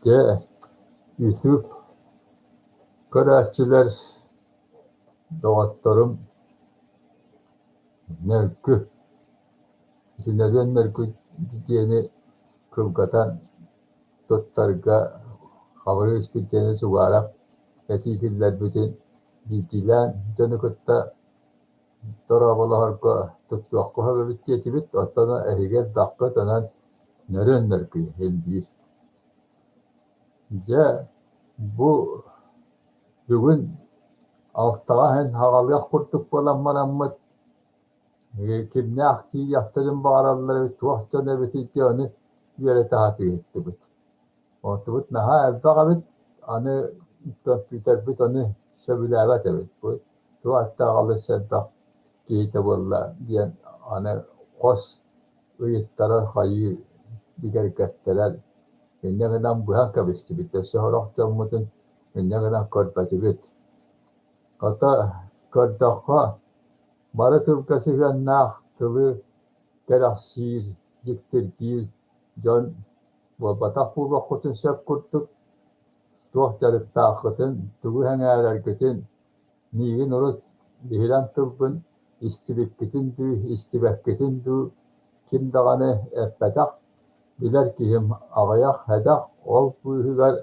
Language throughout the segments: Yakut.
Дьэ, YouTube көрөөччүлэр, доҕотторум, Нөргү, ити Нөрүөн Нөргү диэни кылгатан туттарга Хабырыыс диэни Сугаров этии киллэрбитин биирдиилээн дьону кытта дорооболоһорго туттуохха сөп эбит диэтибит, оттон эһиги элбэххит, онон Нөрүөн Нөргү иһин биир. Дьэ, бу бүгүн алтаҕа иһин аҕалыах курдук буолан бараммыт, кимнээх тиийиэхтэрин баҕараллар эбит, туох дьон эбитий диэн ону үөрэтэ сатыы иһиттибит. Онтубут наһаа элбэх эбит, аны көмпүүтэрбит ону сөбүлээбэт эбит. Бу туох аттаах алыс элбэх киһитэ буолла диэн аны хос ыйыттарар хайыы бигэргэттэрэр. Инньэ гынан быһан кэбистибит, өссө сорох дьоммутун инньэ гынан көрбөтүбүт. Хата көрдөххө, бары тылга сыһыаннаах тылы кэрэхсиир, дьиктиргиир дьон буолбатах буолуоххутун сөп курдук, туох дьарыктааххытын, тугу сэҥээрэргитин, миигин урут биһирэм тылбын истибиккитин дуу, истибэккитин дуу ким даҕаны эппэтэх, билэр киһим аҕыйах сэдэх, ол быыһыгар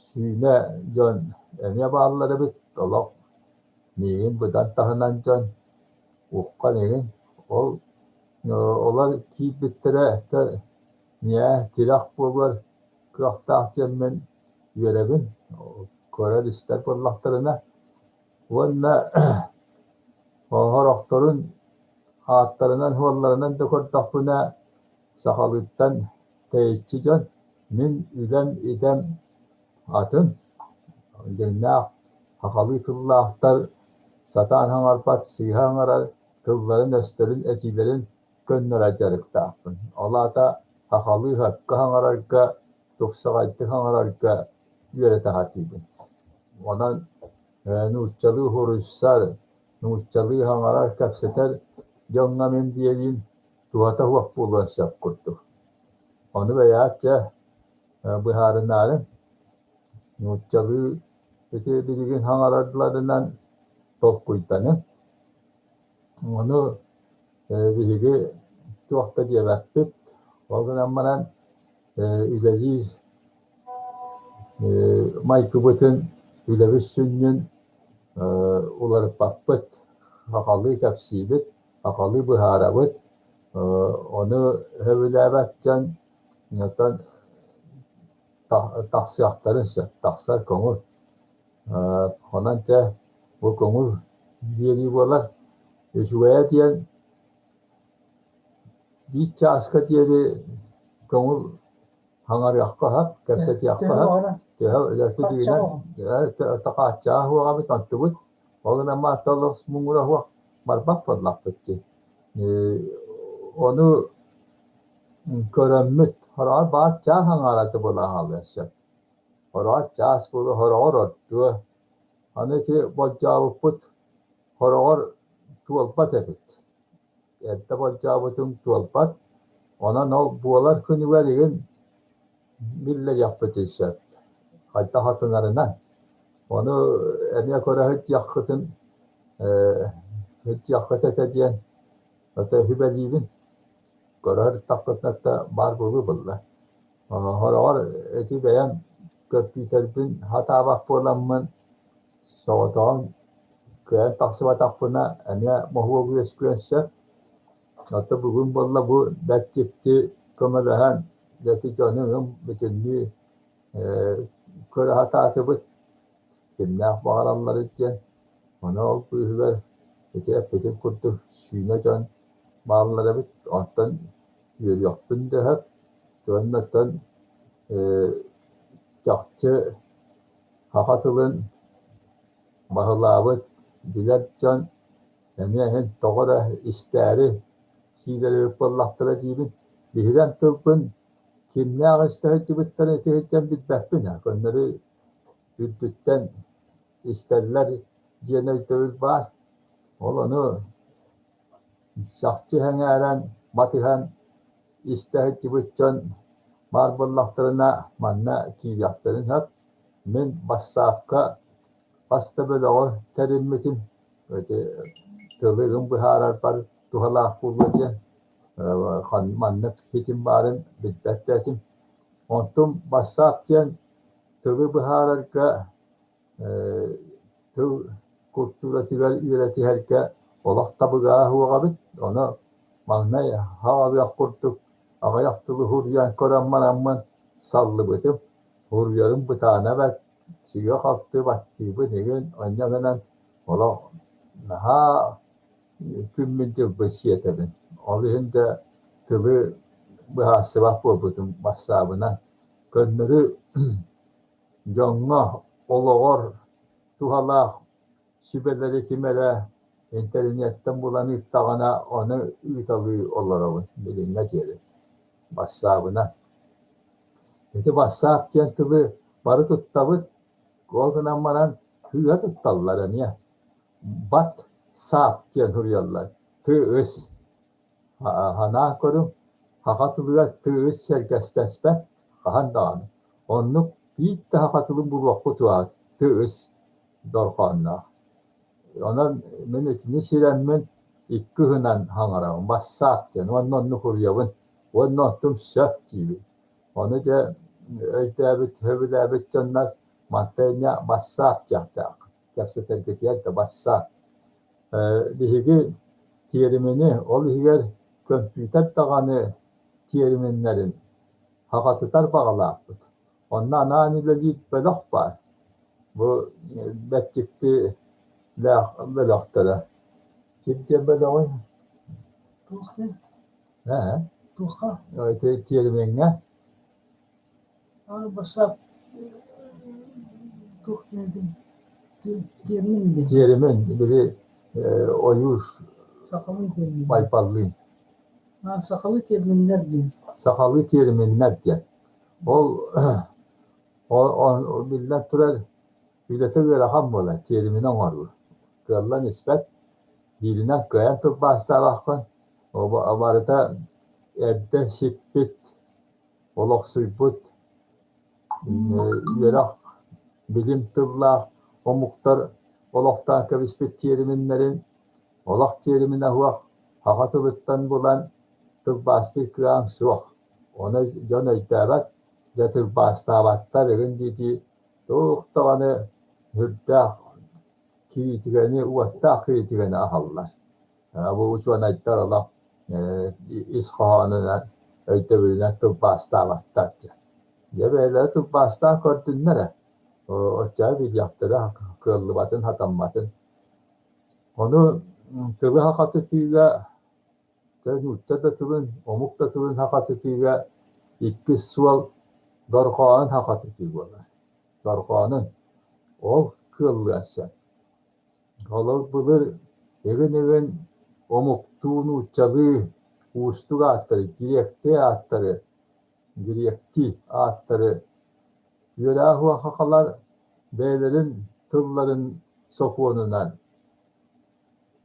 сүүнэ дьон эмиэ бааллар эбит, олох миигин быдан таһынан дьон уххан игин, ол олор киирбиттэрэ миэхэ тирэх буолуор кыахтаах диэммин үөрэбин, көрөр-истэр буоллахтарына уонна сорохторун ааттарынан-суолларынан да көрдөхпүнэ сахалыыттан тэйиччи дьон, мин үлэм идэм атын, дьиҥнээх сахалыы тыллаахтар сатаан саҥарбат, сыыһа саҥарар тылларын-өстөрүн, этиилэрин көннөрөр дьарыктаахпын. Ол аата сахалыы сөпкө саҥарарга, тупсаҕайдык саҥарарга үөрэтэ сатыыбын. Онон нууччалыы суруйсар, нууччалыы саҥарар, кэпсэтэр дьоҥҥо мин биэриим туһата суох буолуон сөп курдук. Ону бэйэҕит дьэ быһаарынаары нууччалыы ити билигин саҥаралларынан толкуйданыҥ. Ону биһиги туох да диэбэппит, ол гынан баран үлэлиир майгыбытын, үлэбит сүнньүн уларыппаппыт, сахалыы кэпсиибит, сахалыы быһаарабыт, ону сөбүлээбэт дьон оттон тахсыахтарын сөп, тахсар көҥүл. Онон дьэ бу көҥүл биэрии буолар. Үчүгэйэ диэн биир чааска диэри көҥүл хаҥарыахха сөп, кэпсэтиэххэ сөп. Төһө хааччаҕа суоҕа эбит онтубут. Ол гынан маатта олох муҥура суох барбат буоллахпыт дии. Ону көрөммүт, хороҕор баар чаас аҥаара буолан хаалыан сөп. Хороҕор чаас буолуо, хороҕор ордуо. Аны ити болдьообуппут хороҕор туолбат эбит. Эрдэ болдьообутуҥ туолбат. Онон ол буолар күнүгэр игин биллэриэхпитин сөп. Хайдах атынарынан. Ону эмиэ көрө сылдьыаххытын сылдьыаххыт этэ диэн ото сүбэлиибин. Көрө сырыттахпытына да баар буолуо буолла. Хороҕор ити бэйэм көмпүүтэрбин сатаабат буоламмын соҕотоҕун кыайан тахсыбатахпына эмиэ моһуок үөскүөн сөп. Ото бүгүн буолла бу бэрт дьикти көмөлөһөн дьэ ити дьону бүтүннүү көрө сатаатыбыт, кимнээх баҕаралларый диэн. Ону ол быыһыгар ити эппитим курдук сүүнэ дьон бааллар эбит, онтон үөрүөхпүн да сөп. Уонна оттон чахчы саха тылын баһылаабыт билэр дьон эмиэ иһин тоҕо эрэ истээри киирэр эбит буоллахтара диибин. Биһирэм тылбын кимнээх истэ сылдьыбыттарын ити сылдьан билбэппин ээ, көннөрү үрдүттэн истэллэр диэн өйдөбүл баар. Ол ону чахчы сэҥээрэн, батыһан истэ сылдьыбыт дьон баар буоллахтарына манна киириэхтэрин сөп. Мин бассаапка хас да бөлөҕү тэриммитим. Ити тылы быһаарарбар туһалаах буолуо диэн маннык ситим баарын билбэт да этим. Онтум бассаап диэн тылы быһаарарга тыл култууратыгар үөрэтиһэргэ олох табыгаһа суох эбит. Ону маҥнай хаалыах курдук аҕыйах тылы суруйан көрөн бараммын саллыбытым. Суруйарым бытаана эбээт, сигэ-халты баттыыбын игин онньо гынан олох наһаа күммүн-дьылбын сиэтэбин. Ол иһин да тылы быһаарсыбат буолбутум бассаабынан. Көннөрү дьоҥҥо олоҕор туһалаах сүбэлэри ким эрэ интэриниэттэн булан ыыттаҕына, ону ыыталыы олоробун билиҥҥэ диэри бассаабынан. Ити бассаап диэн тылы бары туттабыт, ол гынан баран сыыһа тутталлар эмиэ. Бат саап диэн суруйаллар, тыы-ыс. Санаан көрүҥ, саха тылыгар тыы-ыс сэргэстэспэт хаһан даҕаны. Оннук биир да саха тылын булуохпут суоҕа тыы-ыс дорҕоонноох. Онон мин итини сирэммин икки ыһынан саҥарабын, бассаап диэн уонна оннук суруйабын уонна онтум сөп диибин. Ону дьэ өйдөөбүт, сөбүлээбит дьоннор мантан инньэ бассаап диэхтээххит, кэпсэтэргитигэр да бассаап. Биһиги тиэримини, ол иһигэр көмпүүтэр даҕаны тиэриминнэрин хаҕатытар баҕалаахпыт. Онно анаан үлэлиир бөлөх баар. Бу бэрт бөлөхтөрө. Ким диэн бөлөҕүй? Туох диэн? Ээ. Туохха? Тиэримиҥҥэ. Бассаап туох диэн тиэрмин диэн. Тиэримин, били ойуур Сахалыы тиэрмин. Байбаллыын. Сахалыы тиэрминнэр диэн. Сахалыы тиэрминнэр диэн. Ол, ол биллэн турар, үлэтэ ыарахан буолар, тиэримини оҥоруу. Кыаллан испэт, бииринэн кыайан тылбаастаабаккын, барыта эрдэ сиппит, олохсуйбут үөрэх, билим тыллаах омуктар олохтоон кэбиспит тиэриминнэрин олох тиэриминэ суох саха тылыттан булан тылбаастыыр кыаҕыҥ суох. Ону дьон өйдөөбөт, дьэ тылбаастаабаттар игин дии-дии туох даҕаны сүрдээх кириитикэни, уоттаах кириитикэни аһаллар. Бу учуонайдар олох ис хоһоонунан, өйдөбүлүнэн тылбаастаабаттар диэн. Дьэ бэйэлэрэ тылбаастаан көрдүннэр ээ, оччоҕо билиэхтэрэ кыаллыбатын, сатамматын. Ону тылы сахатытыыга дьэ нуучча да тылын, омук да тылын сахатытыыга иккис суол дорҕоонун сахатытыы буолар. Дорҕоонун. Ол кыаллыан сөп. Олор былыр игин-игин омуктуу, нууччалыы уустук ааттары, гректии ааттары, гректии ааттары үөрээх уохахалар бэйэлэрин тылларын сокуонунан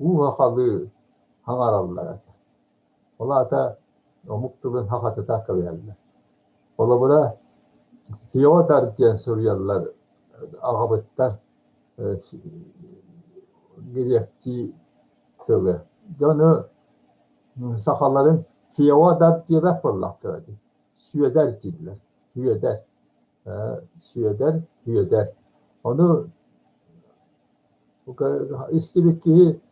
уу сахалыы саҥараллар этэ. Ол аата омук тылын сахатыта кэбиһэллэр. Холобура, Феодор диэн суруйаллар аҕабыттар гректии тылы. Дьону сахаларын Феодор диэбэт буоллахтара дии, Сүөдэр дииллэр, Сүөдэр, Сүөдэр, Сүөдэр. Ону истибит киһи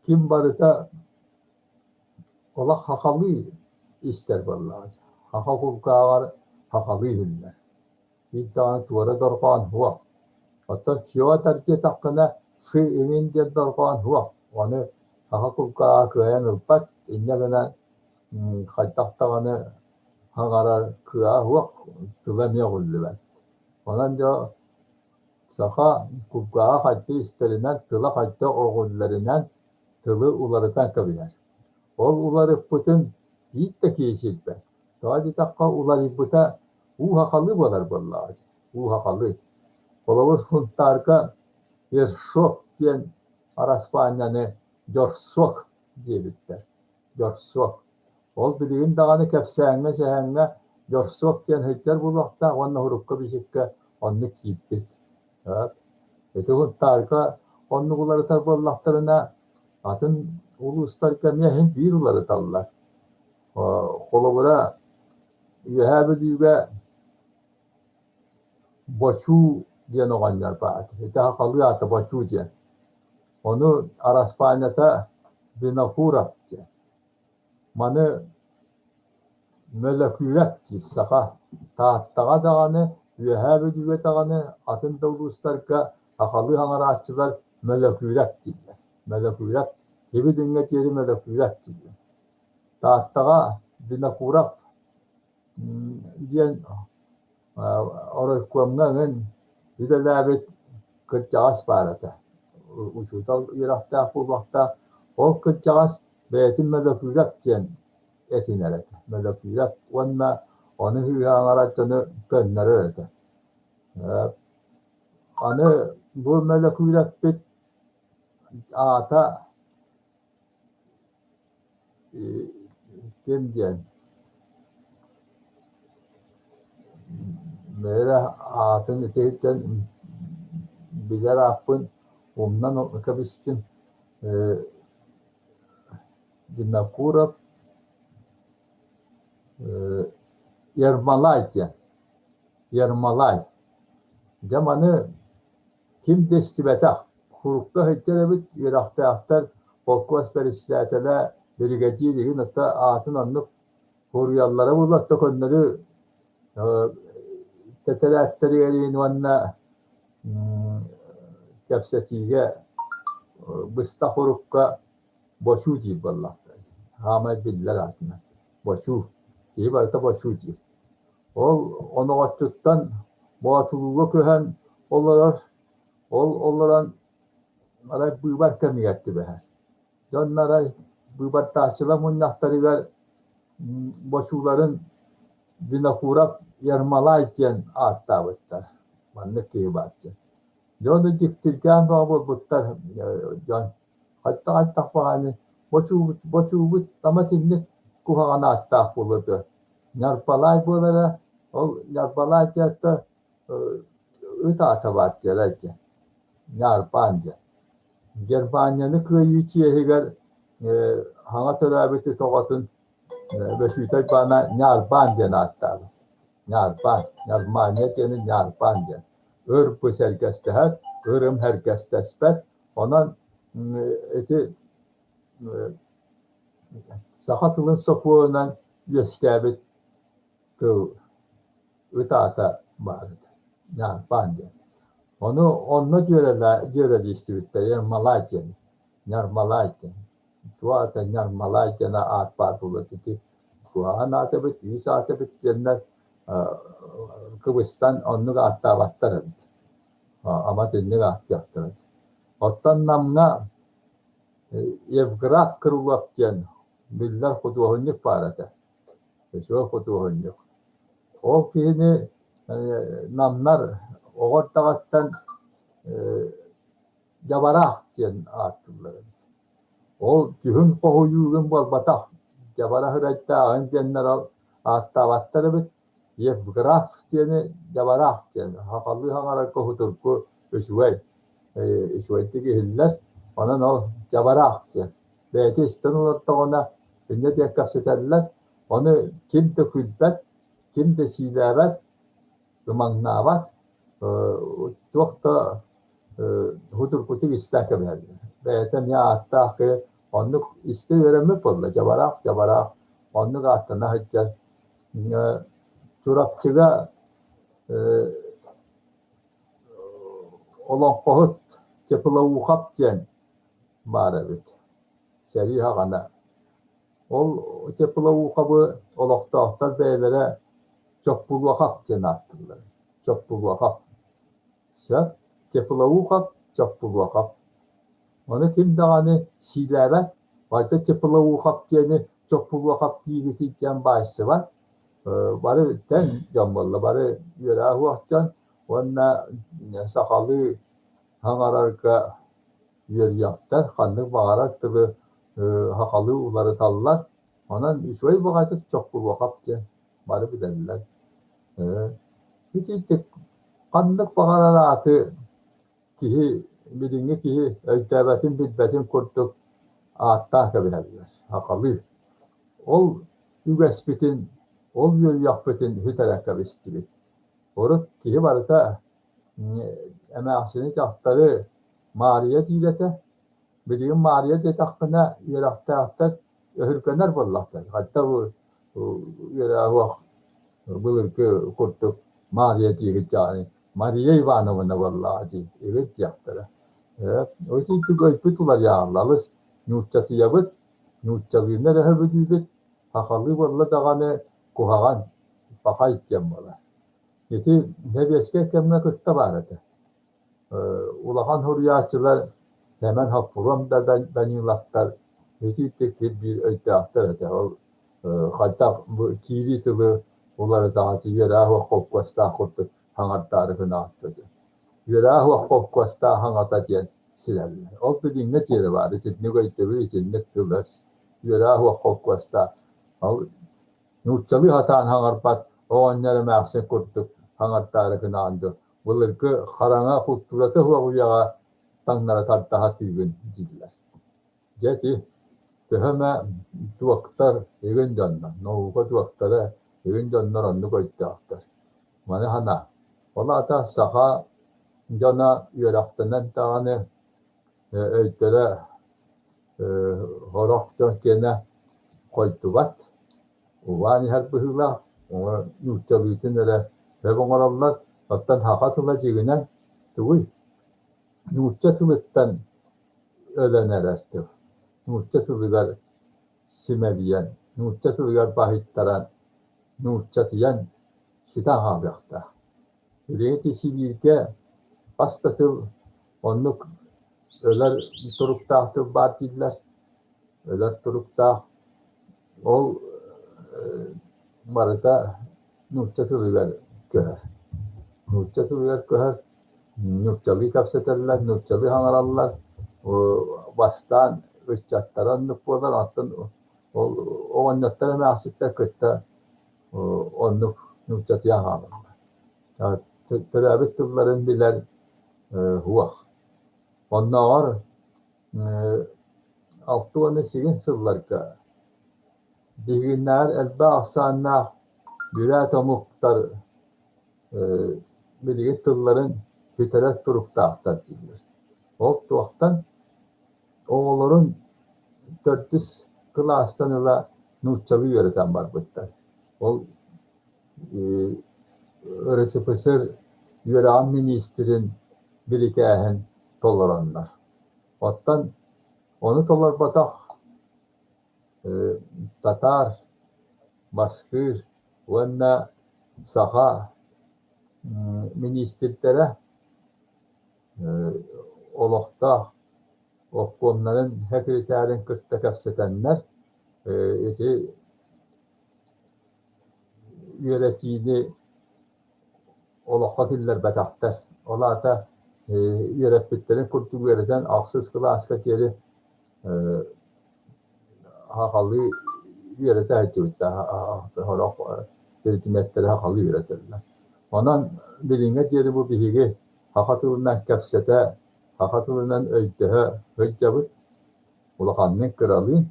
ким барыта олох сахалыы истэр буоллаҕа дии. Саха кулгааҕар сахалыы иһиллэр. Биир даҕаны туора дорҕоон суох. Оттон Федор диэтэххинэ «фы» иҥин диэн дорҕоон суох. Ону саха кулгааҕа кыайан ылбат, инньэ гынан хайдах даҕаны саҥарар кыаҕа суох, тыла эмиэ өҕүллүбэт. Онон дьэ саха кулгааҕа хайдах истэринэн, тыла хайдах өҕүллэринэн тылы уларытан кэбиһэр. Ол уларыппытын биир да киһи сирбэт. Тоҕо диэтэххэ уларыйбыта уу сахалыы буолар буоллаҕа дии, уу сахалыы. Холобур, Сунтаарга Ершов диэн араспаанньаны Дьорсуок диэбиттэр, Дьорсуок. Ол билигин даҕаны кэпсээҥҥэ, сэһэҥҥэ Дьорсуок диэн сылдьар буолуохтаах уонна сурукка-бичиккэ оннук киирбит. Ити Сунтаарга оннук уларытар буоллахтарына, атын улуустарга эмиэ иһин биир уларыталлар. Холобура, Үөһээ Бүлүүгэ Бочуу диэн оҕонньор баар. Ити сахалыы аата Бочуу диэн. Ону араспаанньата Винокуров диэн. Маны Мөлөкүүрэп диир саха. Тааттаҕа даҕаны, Үөһээ Бүлүүгэ даҕаны, атын да улуустарга сахалыы саҥарааччылар Мөлөкүүрэп дииллэр. Мөлөкүүрэп, ибилиҥҥэ диэри Мөлөкүүрэп дииллэр. Тааттаҕа Винокуров диэн оройкуомҥа эҥин үлэлээбит кырдьаҕас баар этэ. Учуутал үөрэхтээх буолуохтаах. Ол кырдьаҕас бэйэтин Мөлөкүүрэп диэн этинэр этэ. Мөлөкүүрэп уонна ону сыыһа аҥарар дьону көннөрөр этэ. Аны бу Мөлөкүүрэппит аата Ким диэн Мээрэ аатын итиһиттэн билэр ааппын умнан кэбистим Винокуров Ермолай диэн Ермолай Дьэ маны ким да истибэтэх Курукка сылдьар эбит, үөрэхтээхтэр холкуос бэрэссэдээтэлэ, биригэдьиир иһин ата аатын оннук суруйаллара буолуо, оттон көннөрү тэтэрээттэригэр иһин уонна кэпсэтиигэ быстах урукка Бочуу диир буоллахтара. Саамай биллэр аатынан Бочуу. Киһи барыта Бочуу диир. Ол оноҕоччуттан Боотулууга көһөн олорор. Ол олорон арай быыбар кэмигэр түбэһэр. Дьон арай быыбардааччылар мунньахтарыгар бочууларын Винокуров Ермолай диэн ааттаабыттар. Маннык киһи баар диэн. Дьону дьиктиргээн бөҕө буолбуттар дьон. Хайдах-хайдах баҕайыны бочуубут, бочуубут ама итинник куһаҕан ааттаах буолуо дуо? Ньарбалаай буолара, ол Ньарбалаай диэттэ ыт аата баар диэрэ диэн, Ньаарбаан диэн. Германияны кыайыы чиэһигэр саҥа төрөөбүт ыт оҕотун Бөсүүтэй Баана Ньаарбаан диэн ааттаабыт. Ньаарбаан, Ньармания диэни Ньаарбаан диэн. Ыр бу сэргэстэһэр, ырым сэргэстэспэт. Онон ити саха тылын сокуонунан үөскээбит тыл ыт аата баар этэ, Ньаарбаан диэн. Ону онно дьүөрэлии истибиттэр Ермолай диэн, Ньармалай диэн. Туох аата Ньармалай диэн аат баар буолуо ити куһаҕан аат эбит, үс аат эбит диэннэр кыбыстан оннук ааттаабаттар эбит. Ама итинник ааттыахтара эбит. Оттон Намҥа Евграф Крылов диэн биллэр худуоһунньук баар этэ. Үчүгэй худуоһунньук. Ол киһини намнар оҕо эрдэҕиттэн Дьабараах диэн ааттыыллар эбит. Ол дьүһүн хоһуйуугун буолбатах, дьабара ырайдааҕын диэннэр ааттаабаттар эбит. Евграф диэни Дьабараах диэн сахалыы саҥарарга судургу үчүгэй, үчүгэйдик иһиллэр. Онон ол Дьабараах диэн бэйэтэ истэн олордоҕуна инньэ диэн кэпсэтэллэр. Ону ким да күлбэт, ким да сиилээбэт, ымаҥнаабат, туох да судургутук истэн кэбиһэллэр. Бэйэтэ эмиэ ааттаах киһи оннук истэ үөрэммит буолла, Дьабараах, Дьабараах оннук ааттана сылдьар. Чурапчыга олоҥхоһут Теплоухов диэн баар эбит сэрии саҕана. Ол Теплоуховы олохтоохтор бэйэлэрэ Чоппулуохап диэн ааттыыллар. Чоппулуохап. Сөп. Теплоухов, Чоппулуохап. Ону ким даҕаны сиилээбэт, барыта Теплоухов диэни Чоппулуохап диибитий диэн баайсыбат. Бары тэҥ дьон буолла, бары үөрэҕэ суох дьон уонна сахалыы саҥарарга үөрүйэхтэр, ханнык баҕарар тылы сахалыы уларыталлар. Онон үчүгэй баҕайытык Чоккулуохап диэн бары билэллэр. Итинник ханнык баҕарар ааты киһи билиҥҥи киһи өйдөөбөтүн билбэтин курдук ааттаан кэбиһэллэр сахалыы. Ол үгэспитин, ол үөрүйэхпитин сүтэрэн кэбистибит. Урут киһи барыта эмээхсини дьахтары Маарыйа диир этэ. Билигин Маарыйа диэтэххинэ үөрэхтээхтэр өһүргэнэр буоллахтар. Хайдах үөрэҕэ суох былыргы курдук Маарыйа диэбит дьаҕаны Мария Ивановна буоллаҕа дии эбит диэхтэрэ. Итинник өйбүт уларыйаалла алыс нууччатыйабыт, нууччалыыны эрэ сөбүлүүбүт, сахалыы буолла даҕаны куһаҕан, пахай диэн буолар. Ити сэбиэскэй кэмҥэ кытта баар этэ. Улахан суруйааччылар Сэмэн Хоппуруон да Даниловтар итиитик кирбиир өйдөөхтөр этэ. Ол хайдах бу киирии тылы уларытаҕа үөрэх суох холкуостаах курдук хаҥардаары гынаҕыт диэн. Үөрэх суох холкуостаах хаҥата диэн сирэллэр. Ол билиҥҥэ диэри баар итинник өйдөбүл, итинник тыл-өс. Үөрэх суох холкуостаах. Ол нууччалыы сатаан хаҥарбат оҕонньор эмээхсин курдук хаҥардаары гынаҕын дуо? Былыргы хараҥа култуурата суох үйэҕэ таҥнара тардаһа түүгүн дииллэр. Дьэ ити төһө эмэ дуоктар игин дьоннор, наука дуоктара игин дьоннор оннук өйдөөхтөр. Маны санаа, ол аата саха дьоно үөрэхтэнэн даҕаны өйдөрө сорох дьон киэнэ хойдубат, убаан иһэр быһыылаах, нууччалыытын эрэ сөп оҥороллор, оттон саха тыла дьиҥинэн тугуй? Нуучча тылыттан өлөн эрэр тыл. Нуучча тылыгар симэлийэн, нуучча тылыгар баһыйтаран, нууччатыйан сүтэн хаалыахтаах. Билигин ити Сибииргэ хас да тыл оннук өлөр туруктаах тыл баар дииллэр. Өлөр туруктаах. Ол барыта нуучча тылыгар көһөр. Нуучча тылыгар көһөр, нууччалыы кэпсэтэллэр, нууччалыы саҥараллар. Бастаан ыччаттара оннук буолар, оттон ол оҕонньоттор эмээхситтэр кытта оннук нууччатыйан хаалаллар. Төрөөбүт тылларын билэр суох. Оннооҕор 68 сылларга биһигиннээҕэр элбэх ахсааннаах бүрээт омуктар билигин тылларын бүтэрэр туруктаахтар дииллэр. Ол туохтан оҕолорун төрдүс кылаастан ыла нууччалыы үөрэтэн барбыттар. Ол РСФСР үөрэҕин миниистирин бирикээһин толороннор. Оттон ону толорботох татаар, баскыыр уонна саха миниистирдэрэ олохтоох обкомнарын сэкиритээрин кытта кэпсэтэннэр ити үөрэтиини олоххо киллэрбэтэхтэр. Ол аата үөрэппиттэрин курдук үөрэтэн ахсыс кылааска диэри сахалыы үөрэтэ сылдьыбыттар, сорох предметтэри сахалыы үөрэтэллэр. Онон билиҥҥэ диэри бу биһиги саха тылынан кэпсэтэ, саха тылынан өйдөһө сылдьабыт, улаханнык кыралыын.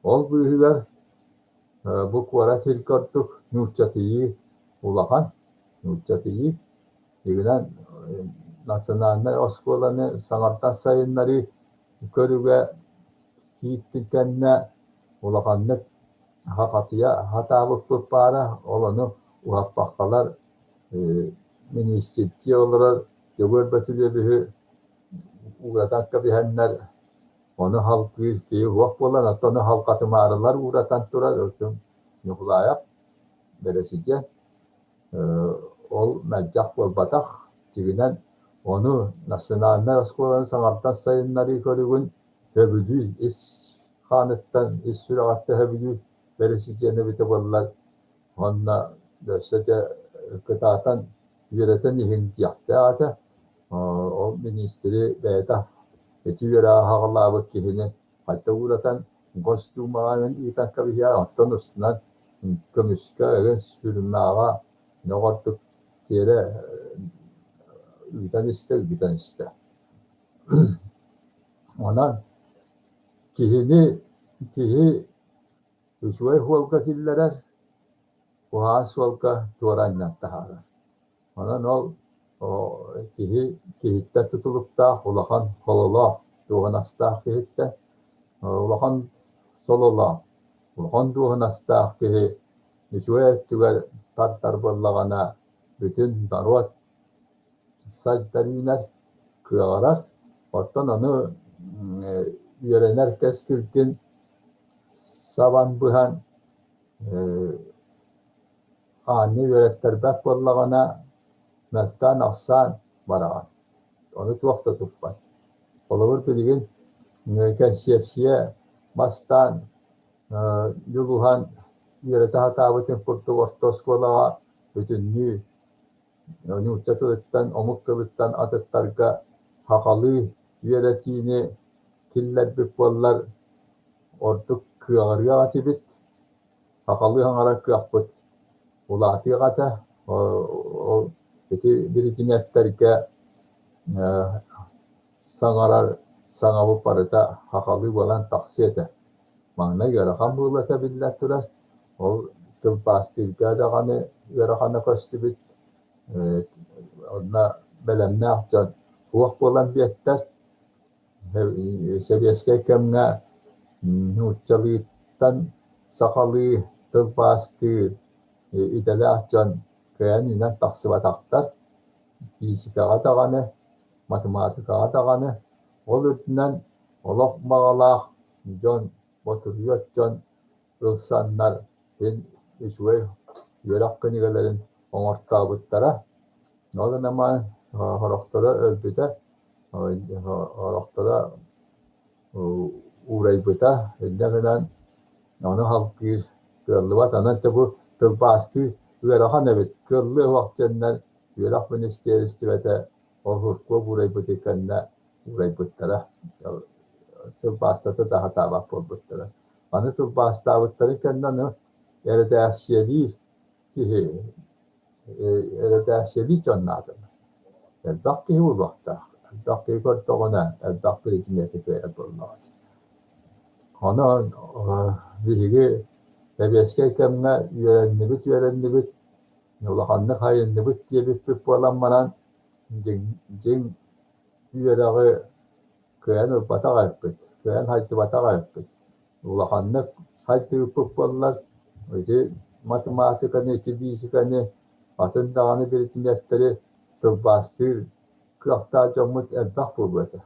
Ол быыһыгар бу куорат сиргэ ордук нууччатыйыы улахан, нууччатыйыы. Дьиҥинэн национальнай оскуоланы саҥардан сайыннарыы көрүгэ киирбит кэннэ улаханнык хахатыйа сатаабыппыт баара, ол ону уһаппаккалар миниистирдии олорор Дьөгүөр Бөтүрүөбүһү ууратан кэбиһэннэр ону халгыыр киһи суох буолан, оттон ону халҕатымаарылар ууратан турар Өркүн Ньукулаайап бэрэсидьиэн ол мэлдьэх буолбатах, дьиҥинэн ону национальнай оскуоланы саҥардан сайыннарыы көрүҥүн сөбүлүүр ис хааныттан, ис сүрэҕиттэн сөбүлүүр бэрэсидьиэн эбитэ буоллар уонна өссө дьэ кытаатан үөрэтэн иһиҥ диэхтээх этэ. Ол миниистири бэйэтэ ити үөрэҕи саҕалаабыт киһини хайта ууратан Госдумаҕа ыытан кэбиһиэҕэ, оттон устунан көмүскэ, ыгын сүрүммэҕэ оҕордук тиэрэ ыытан истэ, ыытан истэ. Онон киһини киһи үчүгэй суолга киллэрэр, куһаҕан суолга туора анньан таһаарар. Онон ол киһи киһиттэн тутулуктаах, улахан хололоох, дуоһунастаах киһиттэн улахан сололоох, улахан дуоһунастаах киһи үчүгэй өттүгэр тардар буоллаҕына, бүтүн норуот сайдар үүнэр, кыаҕырар. Оттон ону үөрэнэр кэскилгин сабан быһан аанньа үөрэттэрбэт буоллаҕына, мөлтөөн-ахсаан бараҕын. Ону туох да туппат. Холобур, билигин кэнсиэпсийэ бастаан дьулуһан үөрэтэ сатаабытын курдук орто оскуолаҕа бүтүннүү нуучча тылыттан, омук тылыттан атыттарга сахалыы үөрэтиини киллэрбит буоллар, ордук кыаҕырыах этибит. Сахалыы саҥарар кыахпыт улаатыах этэ. Ол ити биридимиэттэргэ саҥарар саҥабыт барыта сахалыы буолан тахсыа этэ. Маҥнай ыарахан буолуо этэ биллэн турар. Ол тылбаастыырга даҕаны ыарахана көстүбүт. Онно бэлэмнээх дьон суох буолан биэртэр. Сэбиэскэй кэмҥэ нууччалыыттан сахалыы тылбаастыыр идэлээх дьон кыайан үүнэн тахсыбатахтар. Физикаҕа даҕаны, математикаҕа даҕаны. Ол үрдүнэн олох баҕалаах дьон, ботуруйуот дьон ылсаннар син үчүгэй үөрэх кинигэлэрин оҥортообуттара. Ол гынан сорохторо өлбүтэ, сорохторо уурайбыта, инньэ гынан ону салгыыр кыаллыбат. Онон дьэ бу тылбаастыы ыарахан эбит, кыаллыа суох диэннэр үөрэх министиэристибэтэ ол Суркуоп уурайбытын кэннэ уурайбыттара, тылбаастата да сатаабат буолбуттара. Аны тылбаастаабыттарын кэннэ аны эрэдээксийэлиир киһи эрэдээксийэлиир дьон наадалар. Элбэх киһи буолуохтаах. Элбэх киһи көрдөҕүнэ, элбэх предмети кыайар буоллаҕа дии. Онон биһиги сэбиэскэй кэмҥэ үөрэннибит-үөрэннибит, улаханнык айынныбыт диэбиппит буолан баран, дьиҥ, дьиҥ үөрэҕи кыайан ылбатах эбиппит, кыайан хайдыбатах эбиппит. Улаханнык хайдыыппыт буоллар, ити математиканы, ити физиканы, атын даҕаны биридимиэттэри тылбаастыыр кыахтаах дьоммут элбэх буолуо этэ.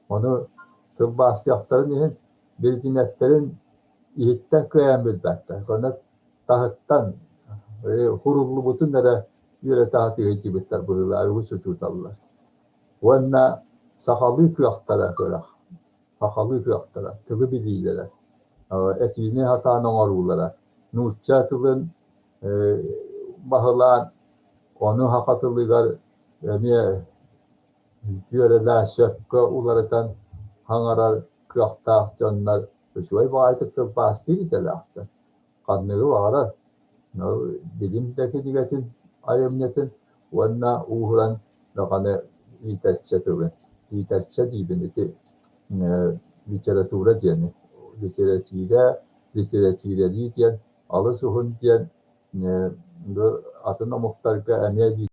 Ону тылбаастыахтарын иһин биридимиэттэрин иһиттэн кыайан билбэттэр. Онно таһыттан хуруллубутун эрэ үөрэтэ сатыы сылдьыбыттар быһыылаах үгүс учууталлар. Уонна сахалыы кыахтара көрөх, сахалыы кыахтара, тылы билиилэрэ, этиини сатаан оҥоруулара, нуучча тылын баһылаан, ону саха тылыгар эмиэ дьүөрэлээн сөпкө уларытан саҥарар кыахтаах дьоннор үчүгэй баҕайытык тылбаастыыр идэлээхтэр. Ханныгы баҕарар билим да кинигэтин, айымньытын уонна ууһуран даҕаны иитэрчэ тылын, иитэрчэ диибин ити литература диэни, литэрэтиирэ, литэрэтиирэлии диэн алыс уһун диэн бу атын омуктарга эмиэ.